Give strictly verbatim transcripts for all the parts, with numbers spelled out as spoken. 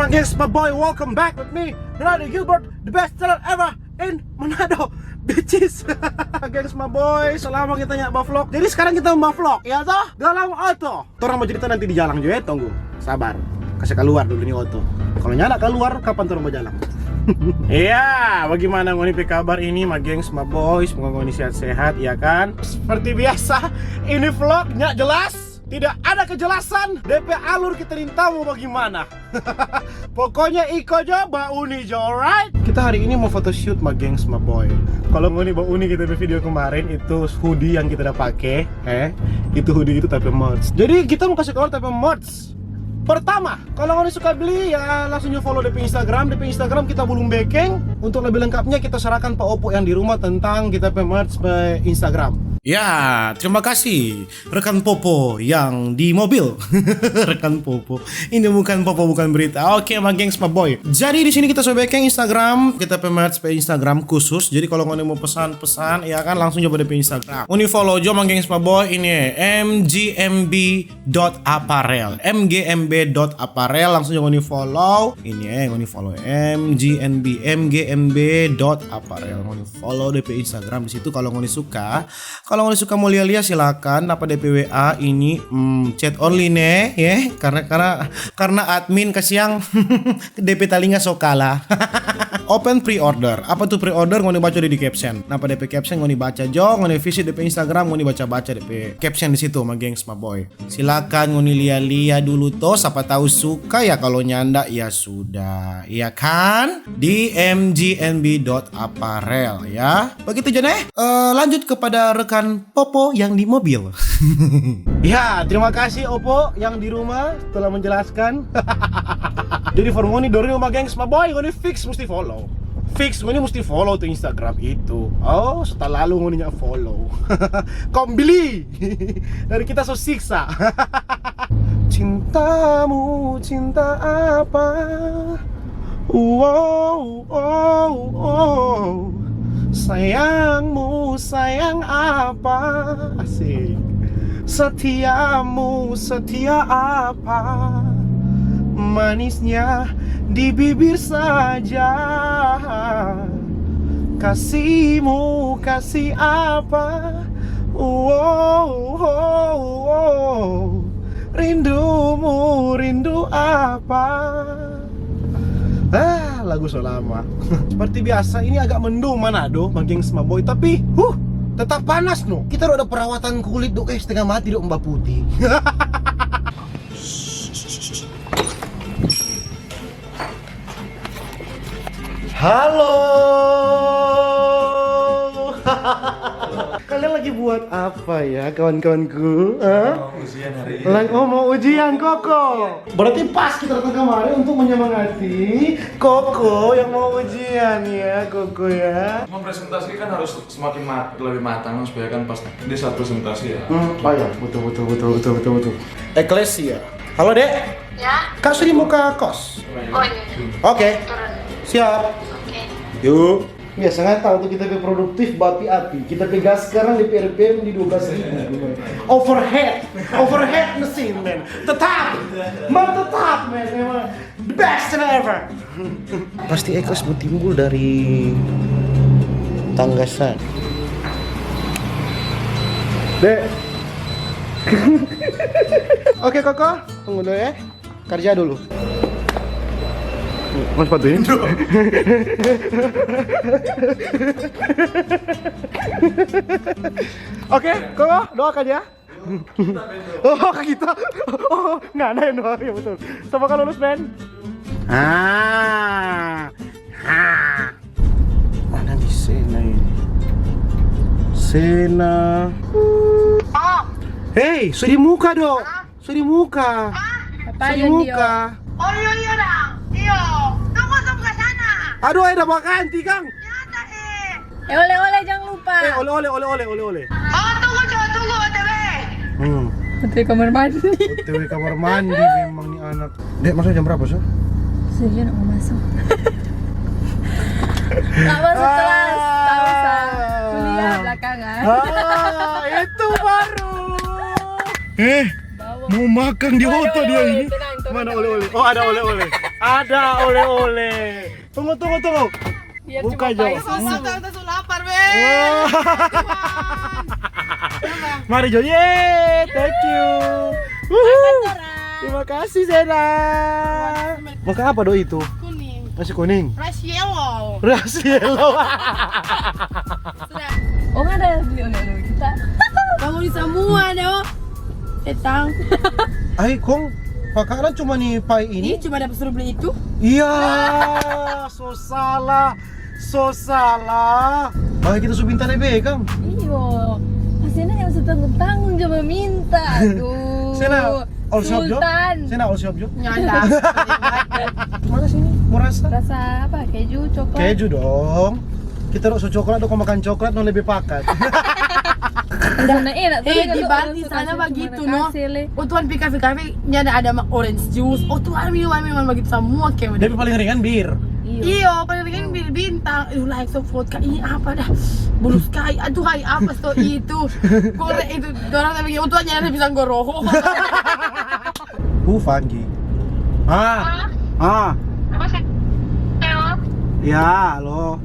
Yes, my boy, welcome back with me, Ronaldo Gilbert, the best channel ever in Manado, bitches. Gengs, my boy, selama kita nggak ba-vlog, jadi sekarang kita mau ba-vlog, ya toh? Dalam oto. Torang mau cerita nanti di jalang juga, ya, tunggu. Sabar. Kasih keluar dulu nih oto. Kalau nyanda keluar, kapan torang mau jalang? Iya, bagaimana ngoni pe kabar ini, my gengs, my boys? Semoga ngoni sehat-sehat, ya kan? Seperti biasa, ini vlognya jelas, tidak ada kejelasan. D P alur kita nih tau mau bagaimana. Pokoknya iko jo, bauni jo, alright? Kita hari ini mau photoshoot, my gengs, my boy. Kalau ngoni bauni kita pe video kemarin, itu hoodie yang kita udah pake, eh, itu hoodie itu tapi merch. Jadi kita mau kasih keluar tapi merch. Pertama, kalau ngoni suka beli, ya langsung jo follow depe Instagram. Depe Instagram kita belum bekeng. Untuk lebih lengkapnya kita serahkan pa Opo yang di rumah tentang kita pe merch pe Instagram. Ya, terima kasih. Rekan Popo yang di mobil. Rekan Popo. Ini bukan Popo, bukan berita. Oke, my gengs, my boy. Jadi di sini kita so bekeng Instagram, kita pe merch pe Instagram khusus. Jadi kalau ngoni mau pesan-pesan, ya kan, langsung coba depe Instagram. Ngoni follow jo, my gengs, my boy, ini M G M B dot apparel. M G M B dot apparel, langsung jo ngoni follow. Ini eh, ngoni follow M G M B, M G M B dot apparel. Ngoni follow depe Instagram di situ kalau ngoni suka. Kalau ngoni suka mo lia-lia, silakan. Apa depe W A ini, mm, chat only ne, ye. Karena, karena, karena admin kasiang depe talinga so kala. Open pre-order. Apa tu pre-order? Ngoni baca di, di caption. Napa depe caption ngoni baca jo, ngoni visit depe Instagram, ngoni baca-baca depe caption di situ, my gengs, my boy. Silakan ngoni lia-lia dulu to, sapa tahu suka ya, kalau nyanda ya sudah, ya kan? Di M G M B dot apparel ya. Begitu jo ne. Eh, lanjut kepada rekan Popo yang di mobil. Ya, terima kasih Opo yang di rumah telah menjelaskan. Jadi for ngoni doi, my gengs, my boy, ngoni fix musti follow. Fix ngoni musti follow tu Instagram itu. Oh, so talalu ngoni nya follow. Kong bli. Dari kita so siksa. Cintamu cinta apa? Wow, oh, oh. Sayangmu sayang apa? Asik. Setiamu setia apa? Manisnya di bibir saja. Kasihmu kasih apa? Wow, oh, oh. Rindumu rindu apa? Ah, lagu so lama. Seperti biasa, ini agak mendung Manado, my gengs, my boy, tapi, huh, tetap panas no. Kita udah ada perawatan kulit do, eh, setengah mati do, mbak putih. Halo. Kalian lagi buat apa ya, kawan-kawanku? Mau ujian hari ini. Lang-, oh, mau ujian, Koko. Berarti pas kita datang kemari untuk menyemangati Koko yang mau ujian ya, Koko ya. Cuma presentasi kan harus semakin mat-, lebih matang supaya kan pas di saat presentasi ya. Hmm, oh ya, betul, betul, betul. Eklesia. Halo, Dek. Ya? Kak Sri muka kos. Oh iya. Oke. Turun. Siap. Oke. Yuk. Biasa nggak tahu tuh kita pe produktif bapi api. Kita pe gas sekarang di P R P M di dua belas ribu. Overhead. Overhead mesin, men. Tetap. Man, tetap, men. Memang the best ever. Pasti ekos mau timbul dari tangga sana. Dek. Oke, Koko. Tunggu dulu ya. Kerja dulu. Mas, sepatunya. Oke, Koko, doakan ya. Oh, kita. Oh, nggak ada yang doa, ya betul. Semoga lulus, men. Ah. Ah. Mana nih Sena ini? Sena. Hei, so di muka, dok. So di muka. So di muka. Oh, iya, iya, dang. Iya. Tunggu, tunggu ke sana. Aduh, ada makan, tikang. Nyata, eh. Eh, oleh-oleh jangan lupa. Eh, oleh-oleh, oleh-oleh, oleh-oleh. Oh, tunggu, tunggu, tunggu, O T W. Hmm. O T W kamar mandi. O T W kamar mandi memang nih anak. Dek, masuk jam berapa, so? Setuju nak mau masuk. Tak masuk kelas, tak usah. Kuliah belakangan. Ah, itu baru. Eh, mau makan di hotel dia ini. Mana oleh-oleh? Oh, ada oleh-oleh. Ada oleh-oleh. Tunggu, tunggu, tunggu. Biar buka, cuma Jo. Pai susu. Mama, tante su lapar, be. Wah. Tuhan. Mari, Jo. Yeay, thank you. Wuhu. Makan, Dora. Terima kasih, Zena. Makan apa, Do, itu? Kuning. Nasi kuning? Rice yellow. Rice yellow. Sudah. Oh, nggak ada beli oleh-oleh kita. Bangun di semua, do. Petang. Ai, kong, pakaran cuma ni pai ini? Ih, cuma dapat suruh beli itu. Iya, so salah. So salah. Bae kita su minta lebe, kang. Iyo. Pasiennya yang setanggung-tanggung coba minta. Aduh. Sena, all shop, Jo? Sultan. Sena, all shop, Jo? Nyanda. Mana sini? Mau rasa? Rasa apa? Keju, coklat? Keju dong. Kita rasa coklat, dong makan coklat, no lebe pakat. Sana enak, eh, di Bali sana bagitu, no. Oh, Tuhan, pi kafe-kafe, nyanda ada ma-, orange juice. Oh, Tuhan, minuman, minuman bagitu samua, kayak udah. Tapi paling ringan bir. Iyo, paling ringan bir bintang. Ih, like so vodka. Ih, apa dah? Blue Sky. Aduh, hai, apa sto itu? Korek itu. Dorang tapi, oh, Tuhan, nyanda bisa ngoroho. Uh, Fanggi. Ah. Halo? Ah. Apa sih? Halo? Ya, halo.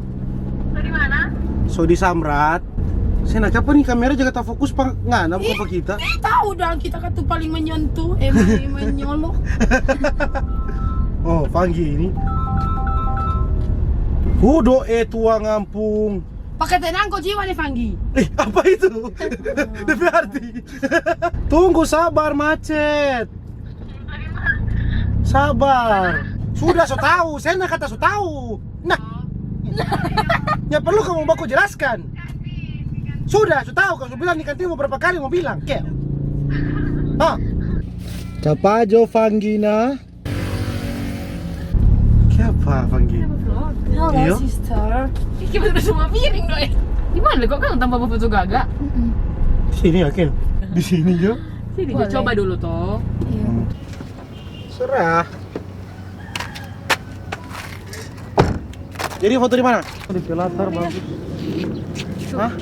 Dari mana? So di Samrat. Sena, kiapa ni kamera jaga tafokus pa ngana, bukan pa kita? Ih, tahu dong, kita kan tu paling menyentuh, eh, men-, menyolok. Oh, Fanggi ini. Hudo e tuang ampung. Pake tenang ko jiwa ni, Fanggi. Eh, apa itu? Depe arti. Tunggu, sabar, macet. Sabar. Sudah so tau, sena kata so tau. Nah. Nya perlu kamu baku jelaskan. Sudah, so tau, kamu bilang di kantin beberapa kali mau bilang, ke. Ah. Capajo Fanggina. Kiapa, Fanggi? Halo, iyo, sister. Ih, kita udah semua piring, doi. Di mana kok kan tambah foto gaga? Di sini, yakin? Di sini, Jo. Sini, Jo. Boleh. Coba dulu, toh. Iya. Hmm. Serah. Jadi foto di mana? Di latar bagus. Tuh. Hah?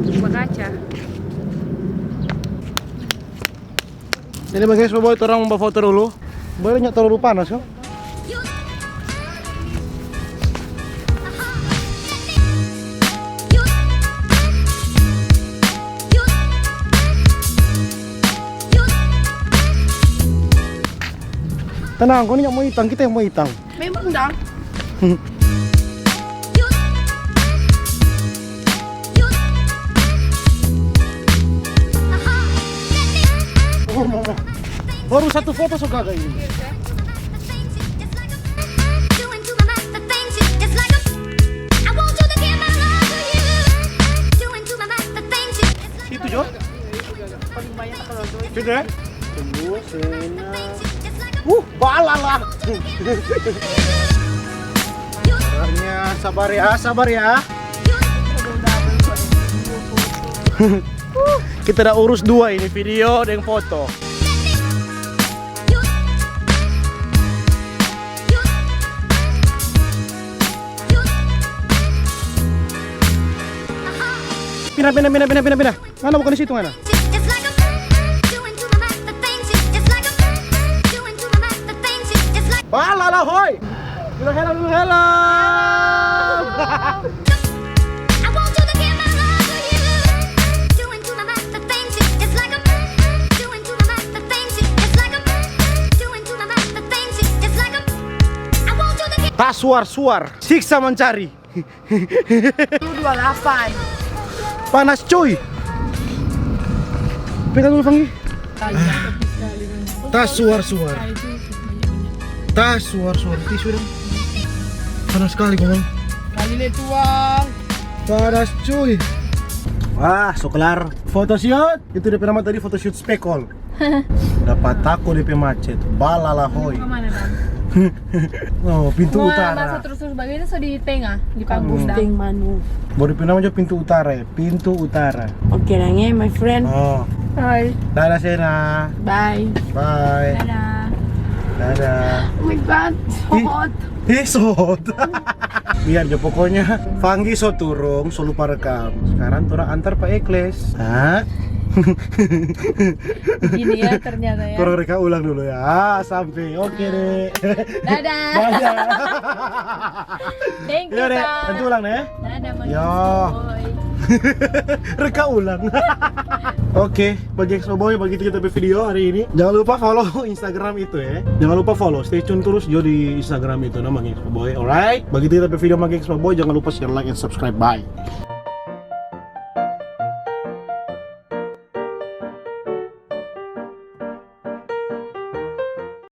Rumah kaca. Jadi, guys, bawa orang mau foto dulu. Boleh nyak terlalu panas, kan? Tenang, kau ni yang mau itang, kita yang mau itang. Memang dang. Oh, mama. Baru satu foto so gaga ini. Itu, Jo. Itu, ya? Tunggu, Sena. Uh, bala lah. Sabarnya, sabar ya, sabar ya. Kita udah urus dua ini, video deng foto. Pindah, pindah, pindah, pindah, pindah, pindah. Ngana bukan di situ, ngana. Balala, hoi. Bilang hello, bilang hello. Tasuar-suar, siksa mancari. Dua delapan. Panas, cuy. Pegang dulu, Fanggi. Tasuar-suar. Tasuar-suar. Tisu dong. Panas sekali, Bang. Kali le tuang. Panas, cuy. Wah, so kelar. Foto shoot. Itu depe nama tadi foto shoot spekol. Dapa tako depe macet. Balala, hoi. Mau kemana, Bang? Oh, pintu utara. Mau masuk terus-terus bagian so di tengah, di panggung, Dang. Ting manu. Baru pintu nama jo pintu utara, ya? Pintu utara. Oke, nang, eh, my friend. Oh. Hai. Dadah, Sena. Bye. Bye. Dadah. Dadah. Oh my God, so hot. Ih, so hot. Biar jo, pokoknya Fanggi so turung, so lupa rekam. Sekarang torang antar pa Ekles. Hah? Begini ya ternyata ya. Kurang reka ulang dulu ya. Ah, sampai. Oke deh. Dadah. Dadah. Thank you, Iya deh, Kak. nanti ulang deh. Dadah, Mang Ya. Boy. Reka ulang. Oke, bagi Expo Boy, begitu kita pe video hari ini. Jangan lupa follow Instagram itu ya. Jangan lupa follow, stay tune terus jo di Instagram itu namanya Expo Boy. Alright, begitu kita pe video Magi Expo Boy, jangan lupa share, like, and subscribe. Bye.